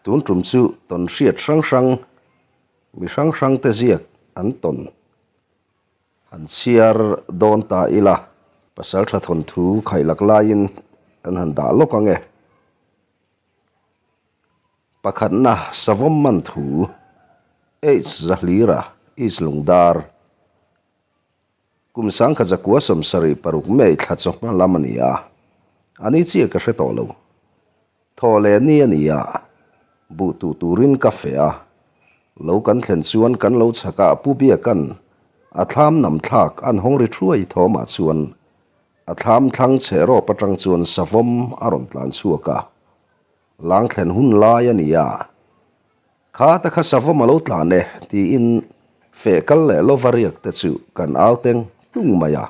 Tun tum chu tawn hriat hrang hrang, mi hrang hrang te ziak an tawn han chhiar dawn ta ila. Pasaltha thawnthu khaihlak laiin an han dah lawk ang e. Pakhatna Savawm man thu, H Zahlira, East Lungdar. Kum sangkhat zakua 76 May thla chawhma lam a ni a, a ni chiah ka hre tawh lo. Thaw leh ni a ni a, buh tuh turin ka feh a, lo kan thlen chuan kan lo chhakah Pu Biaka'n a thlam nam thlak an hawng ri thuai thawmah chuan a thlam thlang chhe rawp atang chuan savawm a rawn tlan chhuak a, lang thlen hun lai a ni a. Kha ta kha savawm a lo tlan e, tiin feh kal leh lova riak te chu kan au teng tung mai a.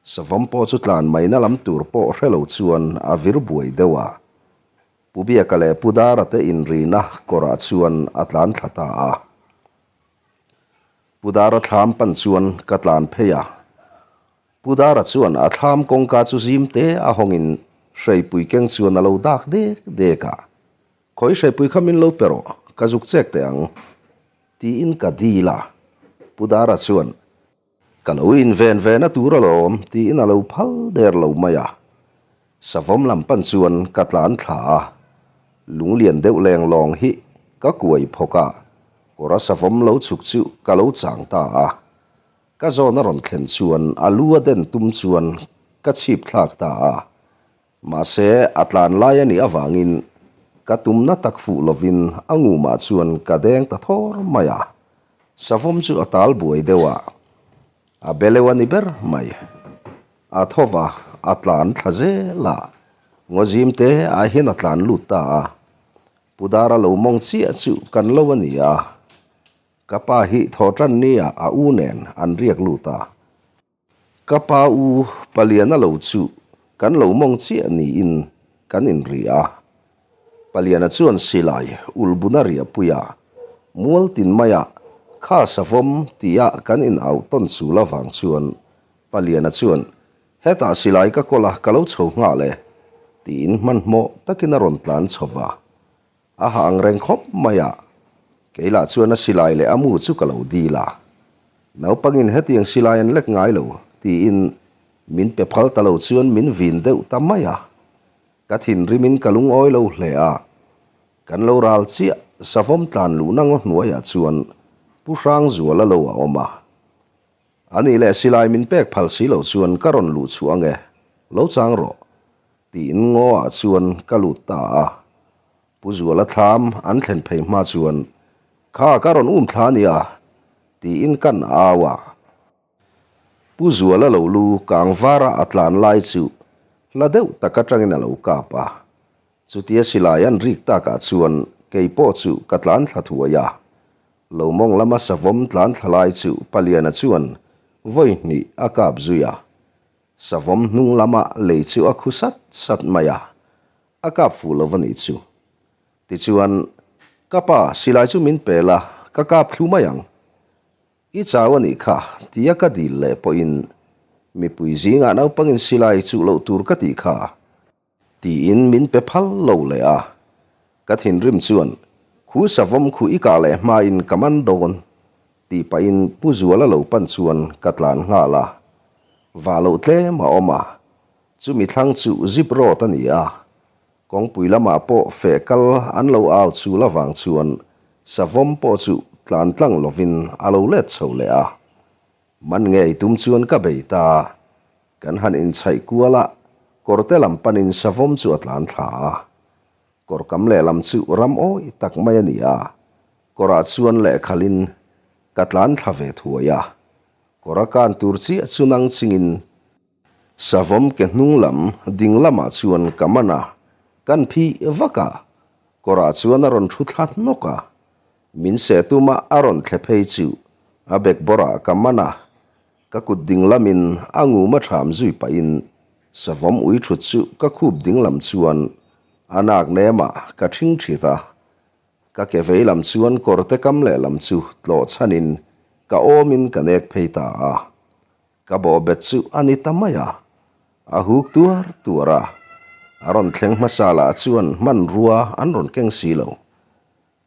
Savawm pawh chu tlan maina lam tur pawh hre lo chuan a vir buai deuh a. Pu Biaka leh Pu Dara te inrina kawrah chuan a tlan thla ta a. Pu Dara thlam pan chuan ka tlan phei a. Pu Dara chuan a thlam kawngka chu zim te a hawngin hreipui keng chuan a lo dak dek dek a. Khawi hreipui kha min lo pe rawh, ka zuk chek teh ang, tiin ka dil a. Pu Dara chuan, Ka lo inven ve na tur alawm, tiin a lo phal der lo mai a. Savawm lam pan chuan ka tlan thla a, lunglian deuh leng lawng hi ka kuai phawk a, kawra savawm lo chhuk chu ka lo chang ta a. Ka zawn a rawn thlen chuan a lu a den tum chuan ka chhip thlak ta a. Mahse, a tlan lai a nih avangin ka tumna tak fuh lovin a ngumah chuan ka deng ta thawr mai a. Savawm chu a tal buai deuh a, a beleuh a ni ber mai. A tho va, a tlan thla zel a, ngawzim te ah hian a tlan lut ta a. Pu Dara lo mawng chiah chu kan lo a ni a. Ka pa hi thawhtan nia a u nen an riak lut a. Ka pa u Paliana lo chu kan lo mawng chiah niin kan inri a. Paliana chuan silai ulbuna riahpui a, mual tin maia kha savawm tia kan inauh tawn chul avang chuan Paliana chuan, Hetah silai ka kawl a, ka lo chho nghal e, tiin hmanhmawh takin a rawn tlan chho va. A ha ang reng khawp mai a, kei lah chuan a silai leh a mu chu ka lo dil a. Naupangin hetiang silai an lek ngai lo, tiin min pe phal ta lo chuan min vin deuh ta mai a. Ka thinrimin ka lungawi lo hle a, kan lo ral chiah savawm tlan luhna ngaw hnuaiah chuan Pu Hrangzuala lo a awm a. Anih leh silai min pek phal si lo chuan ka rawn luh chhuah ange, lo chang rawh. Tiin ngaw ah chuan ka lut ta a. Pu Zuala thlam an thlen phei hma chuan, Kha ka rawn um thla nia, tiin kan au a. Pu Zuala lo lu kang vara a tlan lai chu hla deuh tak atangin a lo kap a. Chutia silai an rik takah chuan kei pawh chu ka tlan thla thuai a. Lo mawng lama savawm tlan thla lai chu Paliana chuan vawi hnih a kap zui a. Savawm hnung lama lei chu a khu sat sat mai a, a kap fuh lo va nih chu. Tichuan, Ka pa, silai chu min pe la, ka kap thlu mai ang. I chau a nih kha, tia ka dil leh pawhin, mipui zingah naupangin silai chuh loh tur ka tih kha. Tiin min pe phal lo leh a. Ka thinrim chuan, Khu savawm khu i kah leh hmain ka man dawn, tih pahin Pu Zuala lo pan chuan ka tlan nghal a. Vah loh tlem a awm a, chumi thlang chu zip road a ni a. Kawngpui lamah pawh feh kal an lo au chul avang chuan savawm pawh chu tlan tlang lovin a lo let chho leh a. Man ngei tum chuan ka bei ta. Kan han inchhaih kual a, kawrte lam panin savawm chu a tlan thla a. Kawr kam lehlam chu ram awi tak mai a ni a, kawrah chuan lehkhalin ka tlan thla ve thuai a. Kawr a kan tur chiah chu nang chingin savawm ke hnung lam ding lamah chuan ka man a, kan phih vak a. Kawrah chuan a rawn thu thla hnawk a, min seh tuma a rawn thle phei chu a bekbawrah ka man a, Ka kut ding lamin a nguma ṭham zui pahin savawm ui ṭhut chu ka khup ding lam chuan a nak nemah ka ṭhing ṭhit a. Ka ke vei lam chuan kawrte kam lehlam chu tlawh chhanin ka awmin ka nek phei ta a. Ka bawhbet chu a ni ta mai a. A huk tuar tuar a. A rawn thleng hmasa lah chuan hmanrua an rawn keng si lo.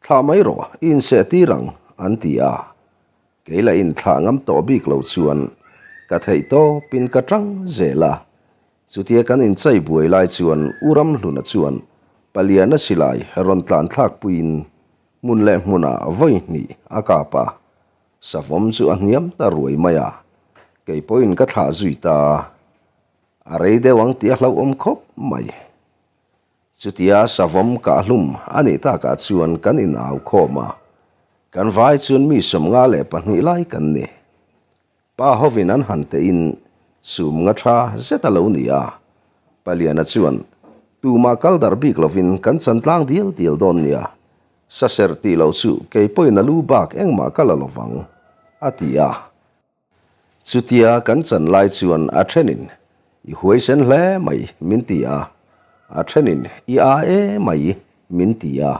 Thlah mai rawh, i inseh tir ang, an ti a. Kei lah inthlah ngam tawh bik lo chuan ka theih tawpin ka tang zel a. Chutia kan inchai buai lai chuan U Ramhluna chuan Paliana silai rawn tlan thlak puiin hmun leh hmunah vawi hnih a kap a. Savawm chu a hniam ta ruai mai a, kei pawhin ka thlah zui ta. A rei deuh ang tih a hlauhawm khawp mai. Chutia savawm kahhlum a nih takah chuan kan inau khawm a, kan vai chuan mi 52 lai kan ni. Pa hovin an han tein sum nga tha zet a lo ni a, Paliana chuan, Tumah kal darh bik lovin kan chan tlang dial dial dawn nia, sa serh tih loh chu kei pawhin a lu bak engmah ka la lovang, a ti a. Chutia kan chan lai chuan a thenin, I huaisen hle mai, min ti a. A thenin, I a e mai, min ti a.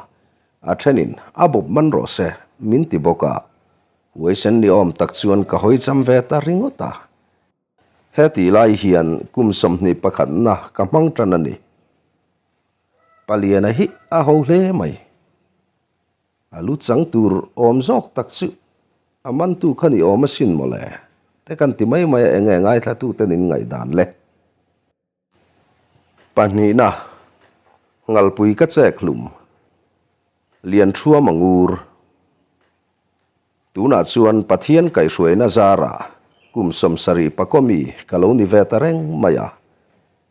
A thenin, A bawp man rawh se, min ti bawk a. Huaisen ni awm tak chuan ka hawi cham ve ta ringawt a. Hetih lai hian kum 21 na ka hmang tan a ni. Paliana hi a ho hle mai. A lu chang tur awm zawk tak chu a mantu kha ni awm asin mawle te kan ti mai mai a enge ngaithlatu ten in ngaihdan le. Pahnihna, Ngalpui ka chek hlum, Lianṭhuam a ngur. Tunah chuan Pathian kaihhruaina zarah kum 70 pakawmi ka lo ni ve ta reng mai a.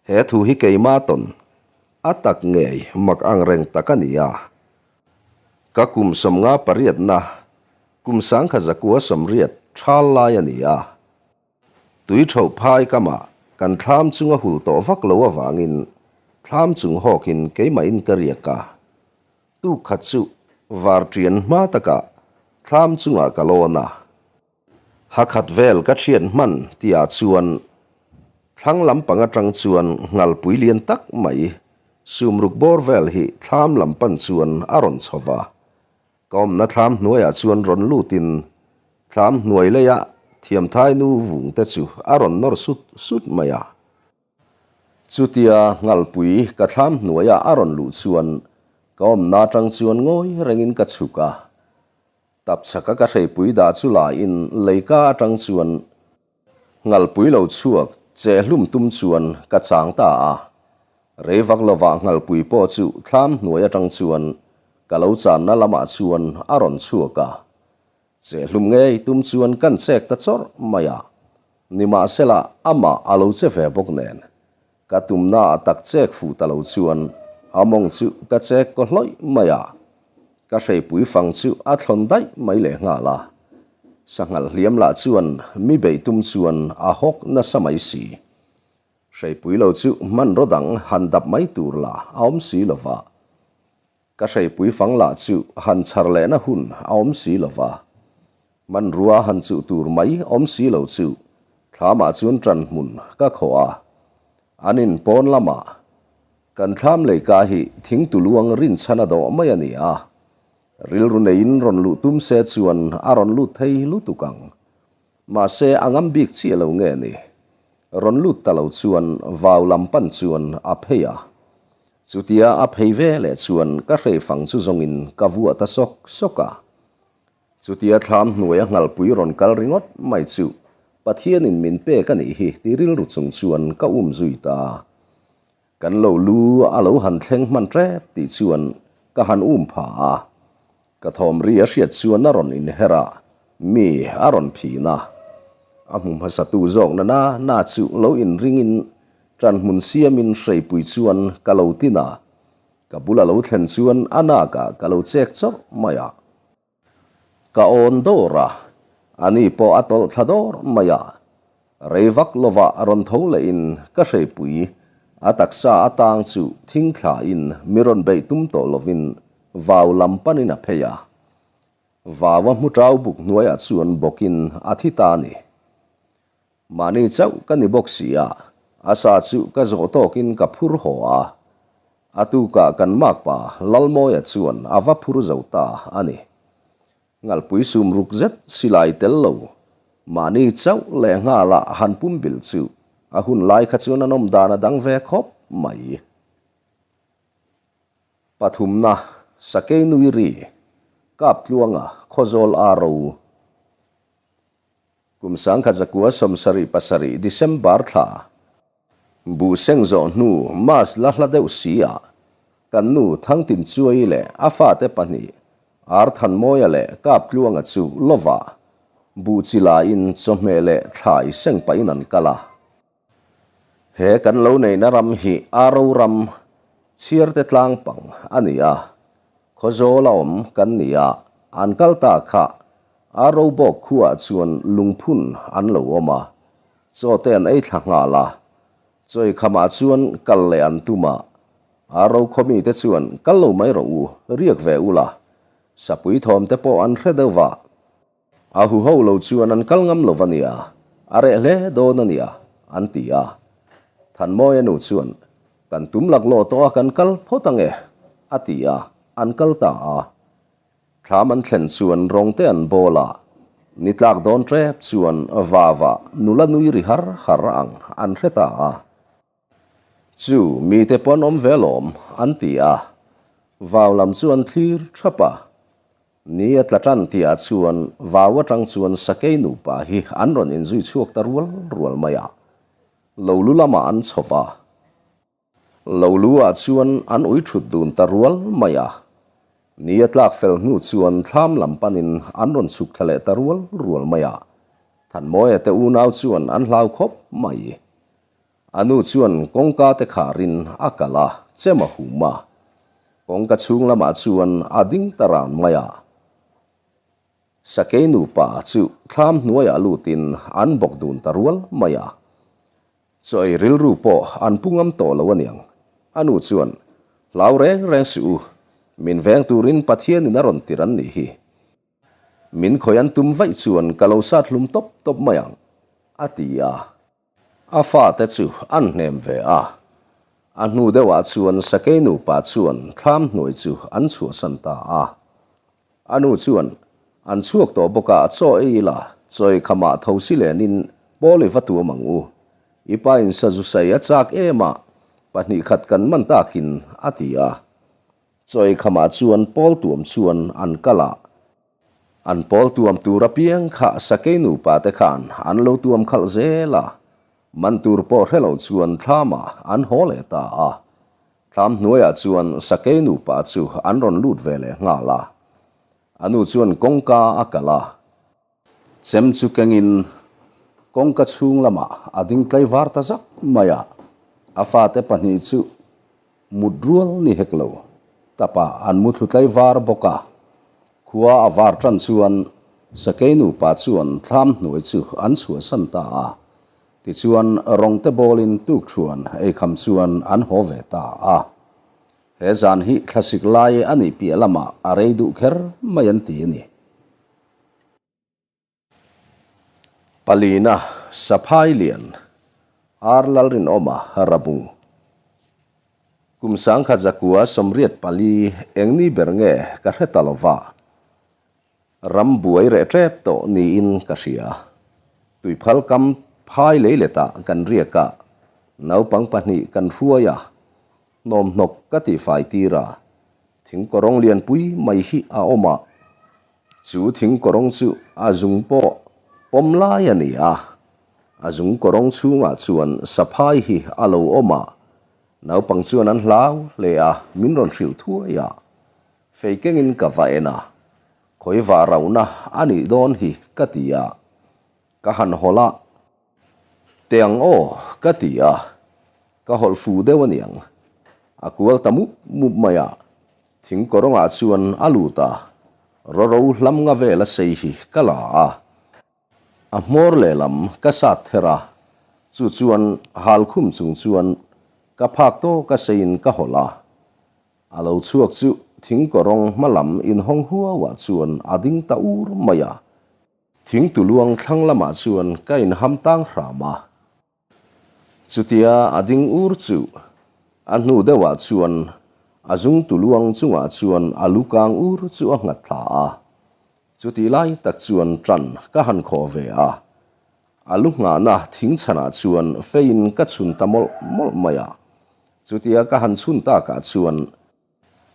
He thu hi keimah tawn a tak ngei mak ang reng tak a ni a. Ka kum 58na kum 1980 thal lai a ni a. Tui ṭhoh phai kamah kan thlam chunga hul tawh vak lo avangin thlam chung hawkin keimahin ka riak a. Tuk khat chu var ṭian hma takah thlam chungah ka lawn a. Ha khat vel ka ṭhian hman tihah chuan thlang lampang aṭang chuan ngalpui lian tak mai sumruk bawr vel hi thlam lam pan chuan a rawn chho va. Ka awmna thlam hnuaiah chuan rawn lutin thlam hnuai leia thiamthai nu vung te chu a rawn nawr sut sut mai a. Chutia Ngalpui ka thlam hnuaia a rawn luh chuan ka awmna atang chuan ngawi rengin ka chhuk a. Tapchhaka ka hreipui dah chu lain leika atang chuan Ngalpui lo chhuak che hlum tum chuan ka chang ta a. Rei vak lovah Ngalpui pawh chu thlam hnuai atang chuan ka lo channa lamah chuan a rawn chhuak a. Che hlum ngei tum chuan kan chek ta chawrh mai a, nimahsela amah a lo che ve bawk nen, ka tumna ah tak chek fuh ta lo chuan a mawng chu ka chek kaw hlawih mai a, ka hreipui fang chu a thlawn daih mai leh nghal a. Sanghal hliam lah chuan mi beih tum chuan a hawk nasa mai si. Hreipui lo chu hmanraw dang han dap mai tur lah a awm si lova. Ka hreipui fang lah chu han chhar lehna hun a awm si lo va, hmanrua han chuh tur mai awm si lo chu thlamah chuan ṭan hmun ka khawh a. An in pawn lamah kan thlam leika hi thing tuluang rinchhan a dawh mai a ni a, rilru neiin rawn luh tum se chuan a rawn lut thei lutuk ang. Mahse a ngam bik chiah lo nge ni? Rawn lut ta lo chuan vau lam pan chuan a phei a. Chutia a phei ve leh chuan ka hreifang chu zawngin ka vuah ta sawk sawk a. Chutia thlam hnuaia ngalpui rawn kal ringawt mai chu Pathianin min pek a nih hi ti rilru chung chuan ka um zui ta. Kan lo lu a lo han thleng hman tep tih chuan ka han um pha a. Ka thawm ri a hriat chuan a rawn inher a, mi a rawn phin a. A hmu hmasatu zawkna na na chu lo inringin ṭan hmun siamin hreipui chuan ka lo tin a. Ka bul a lo thlen chuan a nakah ka lo chek chawrh mai a. Ka awn dawr a, ani pawh a tawlh thla dawr mai a. Rei vak lovah rawn tho lehin ka hreipui a taksa a tang chu thing thlain mi rawn beih tum tawh lovin vau lam panin a phei a. Vau a hmu ṭau buk hnuaiah chuan bawkin a thi ta a ni. Mahni chauh ka ni bawk si a, a sa chu ka zawh tawkin ka phur haw a. A tukah kan makpa Lalmawia chuan a va phur zo ta a ni. Ngalpui sum ruk zet silai tel lo, mahni chauh leh nghala han pum bil chu a hun lai kha chuan an awm dan a dang ve khawp mai. Pathumna, Sakei nui ri. Kaptluanga, Khawzawl RO. Kum 1977 December thla, buh seng zawh hnu Mas la hla deuh si ah, kan nu Thangtinchuai leh a fate pahnih Arthanmawia leh Kaptluanga chu lovah buh chi laiin chawhmeh leh thlai seng pahin an kal a. He kan lo neihna ram hi Aro ram, Chhiarte tlang pang a ni a, Khawzawl a awm kan ni a, an kal ta kha Aro bawk khuaah chuan lungphun an lo awm a, chaw te an ei thla nghal a, chawi khamah chuan kal leh an tum a, Aro khaw mite chuan kal lo mai rawh u, riak ve ula, sapui thawm te pawh an hre deuh va. A huho lo chuan an kal ngam lo va nia, a reh hle dawn a nia, an ti a. Thanmawia nu chuan, Kan tum laklawh tawh a kan kal phawt ang e, a ti a, an kal ta a. Thlam an thlen chuan rawng te an bawl a, ni tlak dawn tep chuan vava nula nui ri har har ang an hre ta a. Chu mite pawh an awm ve alawm, an ti a. Vau lam chu an thlir thap a. Ni a tla tan tihah chuan vau atang chuan sakei nupa hi an rawn inzui chhuak ta rual rual mai a. Lo lu lamah an chho va. Lo lu ah chuan an ui thut dun ta rual mai a. Ni a tlak fel hnu chuan thlam lam panin an rawn chhuk thla leh ta rual rual mai a. Thanmawia te unau chuan an hlau khawp mai. A nu chuan kawngka te kharin a kalh a, chem a hum a. Kawngka chhung lamah chuan a ding ta ran mai a. Sakei nupa chu thlam hnuaiah lutin an bawk dun ta rual mai a. Chaw ei rilru pawh an pu ngam tawh lo aniang. A nu chuan, Hlau reng reng suh u, min veng turin Pathianin a rawn tir an nih hi. Min khawih an tum vaih chuan ka lo sat hlum tawp tawp mai ang, a ti a. A fate chu an hnem ve a. A hnu deuhah chuan sakei nupa chuan thlam hnuai chu an chhuahsan ta a. A nu chuan, An chhuak tawh bawk a, chaw ei ila, chaw ei khamah tho si lenin pawl i va tuam ang u. I pa in sazu sai a chak em a, 2 khat kan man takin, a ti a. Chaw ei khamah chuan pawl tuam chuan an kal a. An pawl tuam tur apiang kha sakei nupa te khan an lo tuam khalh zel a, man tur pawh hre lo chuan thlamah an haw leh ta a. Thlam hnuaiah chuan sakei nupa chu an rawn lut ve leh nghal a. A nu chuan kawngka a kalh a. Chem chu kengin kawngka chhung lamah a ding tlaivar ta zak mai a, a fate pahnih chu Mut rual ni hek lo. Tapa an mu thlu tlai var bawk a. Khua a var tan chuan Sakei nupa chuan thlam hnuai chu an chhuahsan ta a. Tichuan rawngte bawlin tukṭhuan eikham chuan an haw ve ta a. He zan hi thlasik lai a nih piah lamah a rei duh kher mai an ti a ni. Palina, Saphai Lian, Ar Lalrinawma, Rabu. Kum 1984 eng ni ber nge ka hre ta lova, ram buai reh tep tawh niin ka hria. Tuiphal kam phai leiletah kan riak a, naupang pahnih kan hruai a, hnawmhnawk ka tihfai tir a, thingkawrawng lianpui mai hi a awm a, Chu thing kawrawng chu a zung pawh pawm lai a ni a, a zung kawrawng chhungah chuan saphai hi a lo awm a, naupang chuan an hlau hle a, min rawn hrilh thuai a, fei kengin ka va en a, khawi vah rauhna a nih dawn hi ka ti a, ka han hawlh a. Teh ang aw, ka ti a, ka hawlh fu deuh a niang, a kual ta mup mup mai a, Thing kawrawngah chuan a lut a, rawro hlam nga vel a sei hi ka la a, a hmawr lehlam ka sat ther a, chu chuan hal khum chung chuan ka phak tawk a seiin ka hawlh a. A lo chhuak chu thing kawrawng hma lam inhawng huauah chuan a ding ta ur mai a, thing tuluang thlang lamah chuan ka inham tang hram a. Chutia a ding ur chu a hnu deuhah chuan a zung tuluang chungah chuan a lu kang ur chu a nghat thla a. Chutih lai tak chuan ṭan ka han khawh ve a. A lu nghahna thing chhanah chuan feiin ka chhun ta mawlh mawlh mai a. Chutia ka han chhun takah chuan.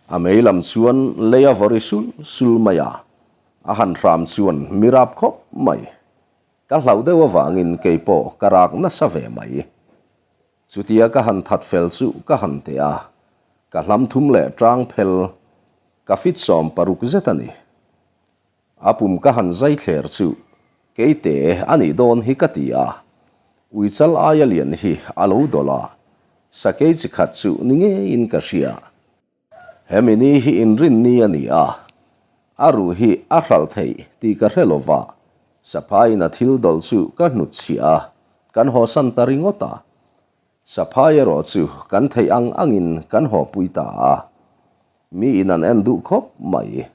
A mei lam chuan lei a vaw ri sul sul mai a, a han hram chuan mi rap khawp mai. Ka hlauh deuh avangin kei pawh ka rak nasa ve mai. Chutia ka han that fel chu ka han teh a, ka hlam thum leh tang phel ka fit 16 zet a ni. A pum ka han zai thler chu keite a nih dawn hi ka ti a, uichal aia lian hi a lo dawlh a, sakei chi khat chu ni ngeiin ka hria. Hemi ni hi inrinni a ni a, a ruh hi a hralh theih tih ka hre lo va, saphaiin a thil dawlh chu ka hnutchhiah a, kan hawsan ta ringawt a. Saphai erawh chu kan theih ang angin kan hawpui ta a, miin an en duh khawp mai.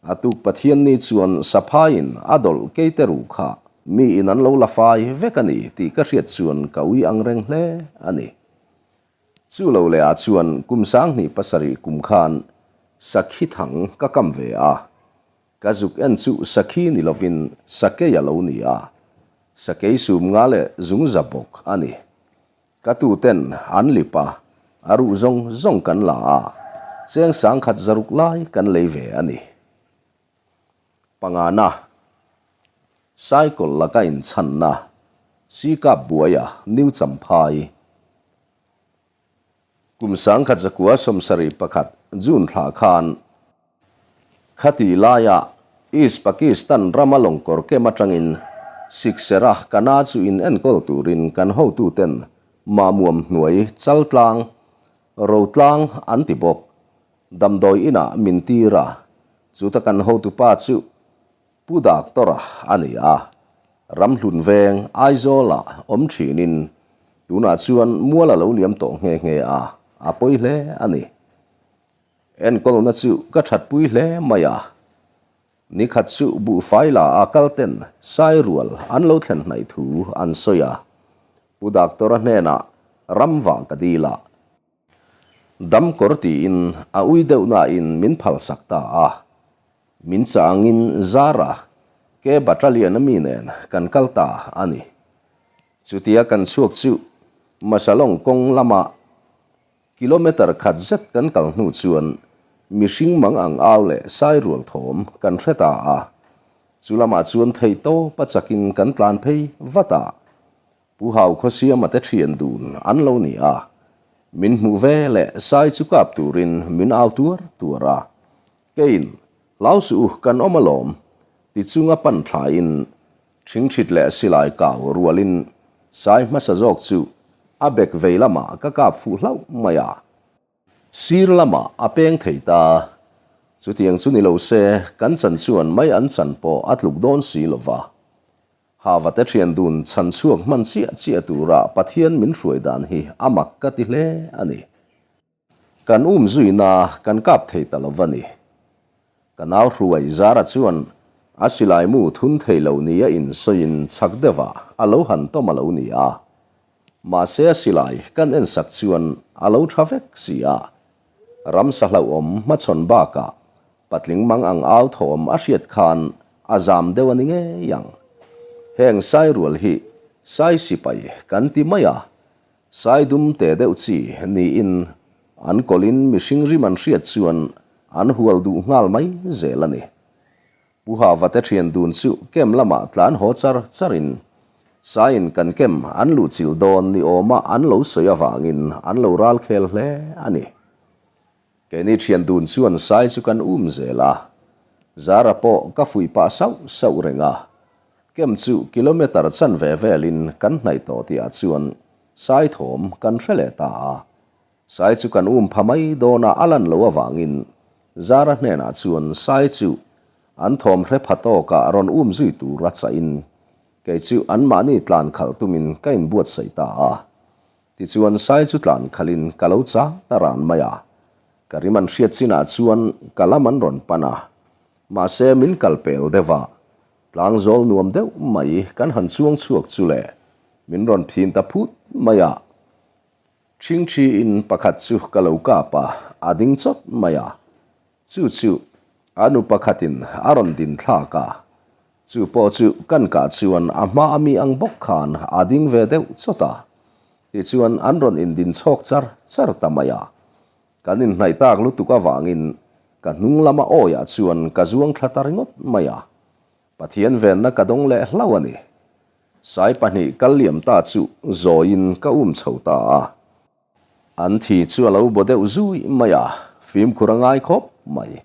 A tuk Pathianni chuan Saphaiin a dawlh keite ruh kha mi in an lo la fai vek a ni tih ka hriat chuan ka ui ang reng hle a ni. Chu lo leh ah chuan kum 2007 kum khan Sakhi thang ka kam ve a, ka zuk en chu Sakhi ni lovin Sakei a lo ni a, Sakei sum nga leh zungza bawk a ni. Ka tuten an lip a, a ruh zawng zawng kan la a, cheng 1100 lai kan lei ve a ni. Pangana, Cycle laka inchhanna, Sikap buaia New Champhai. Kum 1971 June thla khan Khati laia East Pakistan rama lawngkawr kem atangin Siksera kana chu in enkawl turin kan hotuten Mahmuam hnuai Chaltlang, Rotlang an ti bawk. Damdawi inah min tir a, chuta kan hotupa chu Pu Doctor-a a ni a, Ramhlun veng Aizawl-ah awm thinin tunah chuan mual a lo liam tawh nghe nghe a, a pawi hle a ni. Enkawlna chu ka thatpui hle mai a, nikhat chu buhfai la a kal ten sai rual an lo thlen hnaih thu an sawi a, Pu Doctor-a hnenah ram vah ka dil a, Damkawr tiin a ui deuh nain min phalsak ta a, min changin Zara ke battalion a mi nen kan kal ta a ni. Chutia kan chhuak chu Masalong kawng lama kilometer khat zet kan kal hnu chuan mihring mang ang au leh sai rual thawm kan hre ta a, chu lamah chuan theihtawp a chakin kan tlan phei vat a. Pu Hau Khawsiama te thian dun an lo ni a, min hmuh ve leh sai chu kap turin min au tuar tuar a. Keiin, Hlau suh u, kan awm alawm, ti chunga pan thlaiin thingthit leh silai kau rualin sai hmasa zawk chu a bek vei lamah ka kap fuh hlauh mai a. Sir lamah a peng thei ta. Chutiang chu ni lo se, kan chan chuan mai an chan pawh a tluk dawn si lo va. Hava te thian dun chhan chhuak hman chiah chiah tura Pathian min hruai dan hi a mak ka ti hle a ni. Kan um zuina kan kap thei ta lo va ni. Ka nau hruai Zara chuan a silai mu thun thei lo nia insawiin chak deuhah a lo han tawm a lo ni a. Mahse a silai kan ensak chuan a lo tha vek si a. Ramsa hlauhawm hmachhawn bakah patling mang ang au thawm a hriat khan a zam deuh a ni ngei ang. Heng sai rual hi sai sipai kan ti mai a, sai dum te deuh chi niin an kawlin mihring rim an hriat chuan an hual duh nghal mai zel a ni. Pu Hava te thian dun chu kem lamah tlan haw char charin saiin kan kem an luhchilh dawn ni awma an lo sawi avangin an lo ral khel hle a ni. Keini thian dun chuan sai chu kan um zel a, Zara pawh ka fuih pah sauh sauh reng a. Kem chu kilometer chanve velin kan hnaih tawh tihah chuan sai thawm kan hre leh ta a. Sai chu kan um pha mai dawn a a lan loh avangin Zara hnenah chuan Sai chu an thawm hre pha tawkah rawn um zui tur a chahin kei chu anmahni tlan khalh tumin ka inbuatsaih ta a. Tichuan Sai chu tlan khalhin ka lo chang ta ran mai a. Ka rim an hriat chinah chuan ka lam an rawn pan a. Mahse min kal pel deuh a, tlangzawl nuam deuh mai kan han chuang chhuak chu le min rawn phin ta phut mai a. Chhingchhi in pakhat chu ka lo kap a, a ding chawt mai a. Chu chu a nu pakhatin a rawn din thlak a. Chu pawh chu kan kah chuan a hma a mi ang bawk khan a ding ve deuh chawt a. Tichuan an rawn indin chhawk char char ta mai a. Kan inhnaih tak lutuk avangin ka hnung lama awiah chuan ka zuang thla ta ringawt mai a. Pathian venna ka dawng leh hlauh a ni. Sai pahnih kal liam ta chu zawiin ka um chho ta a. An thi chu a lo bo deuh zui mai a, fimkhur a ngai khawp mai.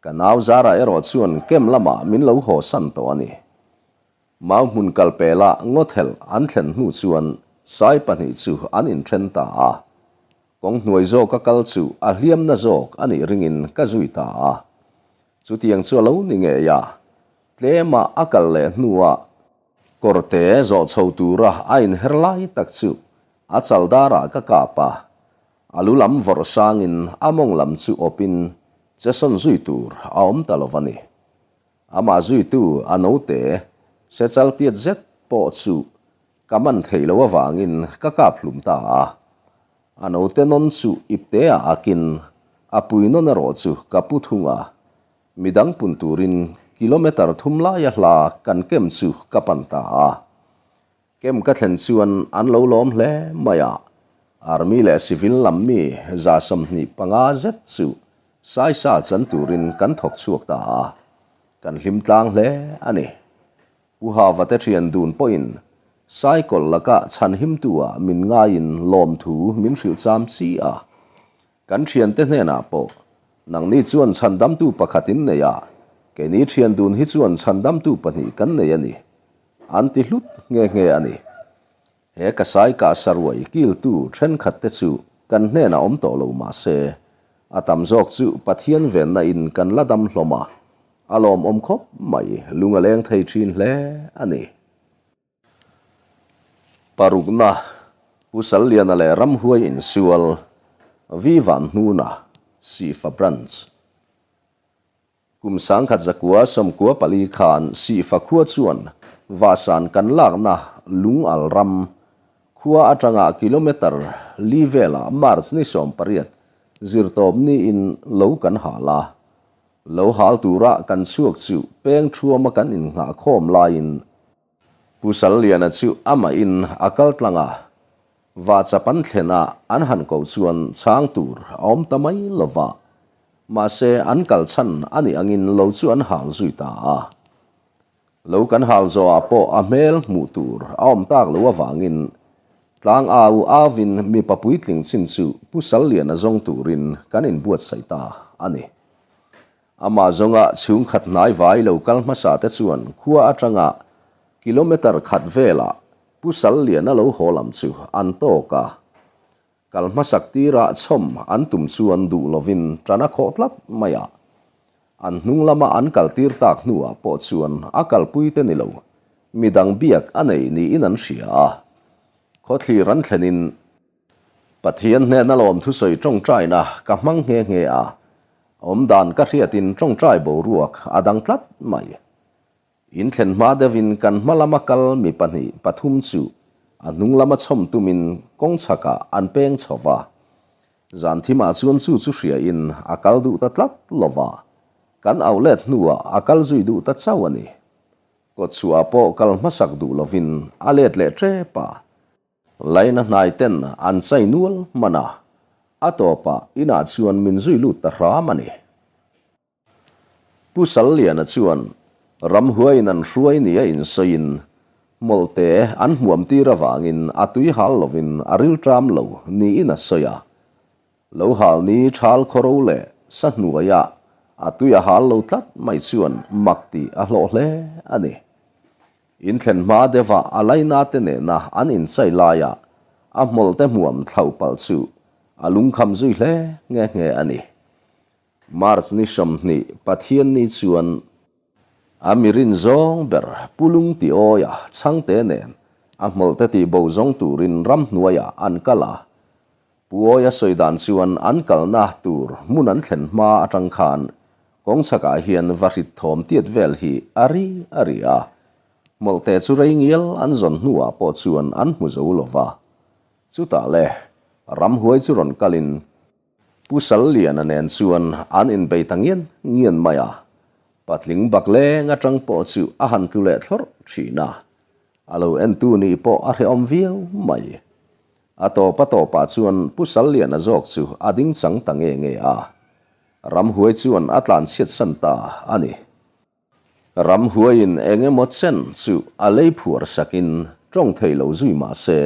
Ka nau Zara erawh chuan kem lamah min lo haw san tawh a ni. Mau hmun kal pela ngawthelh an thlen hnu chuan sai pahnih chu an inthen ta a. Kawng hnuai zawka kal chu a hliamna zawk a nih ringin ka zui ta a. Chutiang chu a lo ni ngei a, tlema a kal leh hnuah kawrte zawh chho tura a inher lai tak chu a chal darah ka kap a. A lu lam vawrh sangin a mawng lam chu awpin chesawn zui tur a awm ta lo a ni. Amah zuitu a note sechal tiat zet pawh chu ka man theih loh avangin ka kap hlum ta a. A note nawn chu ipte ah akin a pui nawn erawh chu ka pu thung a. Midang pun turin kilometer thum laia hla kan kem chu ka pan ta a. Kem ka thlen chuan an lo lawm hle mai a, Army leh Civil lam mi 25 zet chu saisa chan turin kan thawk chhuak ta a, kan hlim tlang hle a ni. Pu Hava te thian dun pawhin cycle laka chhan himtu-ah min ngaiin lawmthu min hrilh cham chi a, Kan thiante hnenah pawh, Nangni chuan chhandamtu pakhat in nei a, keini thian dun hi chuan chhandamtu pahnih kan nei a ni, an ti hlut nghe nghe a ni. He ka sai kah saruai kiltu thenkhat te chu kan hnenah awm tawh lo mah se, a tam zawk chu Pathian venna in kan la dam hlawm a, a lawmawm khawp mai, lung a leng thei thin hle a ni. Parukna, Pu Salliana leh Ramhuai insual, Vi Van Hnuna, Sifa Branch. Kum 1994 khan Sifa khua chuan Vahsan kan lakna Lungal ram khua atanga kilometre li velah March ni 18 zirtawp niin lo kan hal a. Lo hal tura kan chhuak chu peng thuama kan innghahkhawm laiin Pu Salliana chu amahin a kal tlang a, Vachap an thlen a an han koh chuan chhang tur a awm ta mai lo va, mahse an kal chhan a nih angin lo chu an hal zui ta a. Lo kan hal zawhah pawh a hmel hmuh tur a awm tak loh avangin tlang au auvin mipa puitling chin chu Pu Salliana zawng turin kan inbuatsaih ta a ni. Amah zawnga chhungkhat hnai vai lo kal hmasa te chuan khua atanga kilometre khat velah Pu Salliana lo haw lam chu an tawk a. Kal hmasak tirah chhawm an tum chuan duh lovin tan a khawh tlat mai a. An hnung lama an kal tir tak hnuah pawh chuan a kalpui te ni lo, midang biak a nei niin an hria a. Khawthlir an thlenin Pathian hnena lawm thusawi tawngtaina ka hmang nghe nghe a, awmdan ka hriatin tawngtai boruak a dang tlat mai. In thlen hma deuhin kan hma lama kal mi pahnih pathum chu a hnung lama chhawm tumin kawng chhakah an peng chho va. Zan thimah chuan chu chu hriain a kal duh ta tlat lo va, kan auh let hnuah a kal zui duh ta chauh a ni. Kawtchhuah pawh kal hmasak duh lovin a let leh tep a. Laina hnai ten an chai nual hman a, a tawpah inah chuan min zui lut ta hram a ni. Pu Salliana chuan ramhuaiin an hruai nia insawiin hmawlhte an hmuam tir avangin a tui hal lovin a rilṭam lo niin a sawi a. Lo hal ni ṭhal khawro leh sa hnuaiah a tui a hal lo tlat mai chuan mak tih a hlawh hle a ni. In thlen hma deuha a laina te nena an inchai laia a hmawlhte hmuam thlauh palh chu a lungkham zui hle nghe nghe a ni. March ni 20 Pathianni chuan a mirin zawng ber Pu Lungtiawia chhangte nen a hmawlhte tihbo zawng turin ramhnuaiah an kal a. Pu Awia sawi dan chuan an kalna tur hmun an thlen hma atang khan kawng chhakah hian va hrit thawm tiat vel hi a ri a ri a. Hmawlhte chu rei ngial an zawn hnuah pawh chuan an hmu zo lo va. Chutah le, ramhuai chu rawn kalin Pu Salliana nen chuan an inbei ta ngian ngian mai a. Patling bakleng atang pawh chu a han tlu leh thlawrh thin a. A lo entu nih pawh a hrehawm viau mai. A tawp a tawpah chuan Pu Salliana zawk chu a ding chang ta nge nge a. Ramhuai chuan a tlanchhiatsan ta a ni. Ramhuaiin eng emaw chen chu a lei phuar sakin tawng thei lo zui mah se,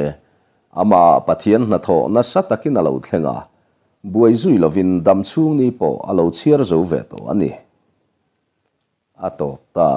amah Pathian hnathawh nasa takin a lo thleng a, buai zui lovin dam chhung ni pawh a lo chhiar zo ve tawh a ni. A tawp ta.